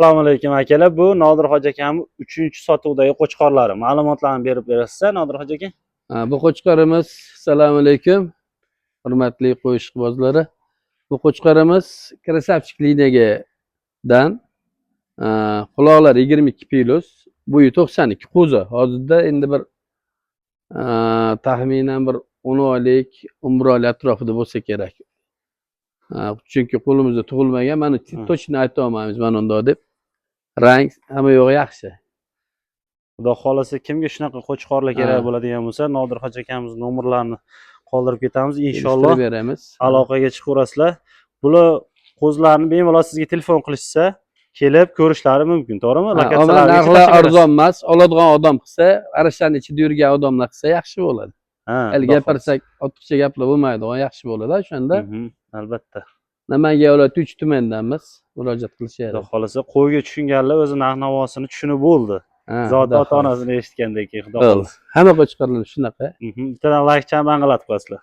Assalomu alaykum, akalar. Bu Nodir hoji akamning 3-sotuvdagi qo'chqorlari. Ma'lumotlarni berib berasiz, Nodir hoji aka? Ha, bu qo'chqorimiz, assalomu alaykum, hurmatli qo'y ishqibozlari. Bu qo'chqorimiz "Красавчик" liniyadan, quloqlari 22 плюс, bo'yi 92, qo'zi. Hozirda endi bir taxminan bir 10 oylik, 11 oylik atrofida bo'lsa kerak. Ha, chunki qo'limizda tug'ilmagan, mana точно ayta olmaymiz mana undoq deb. Rang, hamma yo'g'i yaxshi. Xudo xohlasa, kimga shunaqa qo'chqorlar kerak bo'ladigan bo'lsa, Nodir hoji akamiz nomerlarini qoldirib ketamiz inshaalloh. Kelishtirib beramiz. Aloqaga chiqaverasizlar. Bular qo'zilarni bemalol sizga telefon qilishsa, kelib ko'rishlari mumkin, to'g'rimi? Ha, Lokatsiyalarga narxlar tashlab berasiz. Arzon emas, oladigan odam qilsa, arashani ichida yurgan odamlar qilsa, yaxshi bo'ladi. Hali Xudo gapirsak, ortiqcha gaplar bo'lmaydi, yaxshi bo'ladi o'shanda. xohlasa. Albatta. Namangan viloyati, uch tumandamiz, murojaat qilishadi. Xudo xohlasa, qo'yga tushunganlar o'zi narx navosini tushunib bo'ldi. Ha, Zoti Xudo ota onasini eshitgandan keyin, xudo xohlasa. xohlasa. Hamma qo'chqorlar shunaqa. Bittadan laykchani bang'ilatib qo'yasizlar.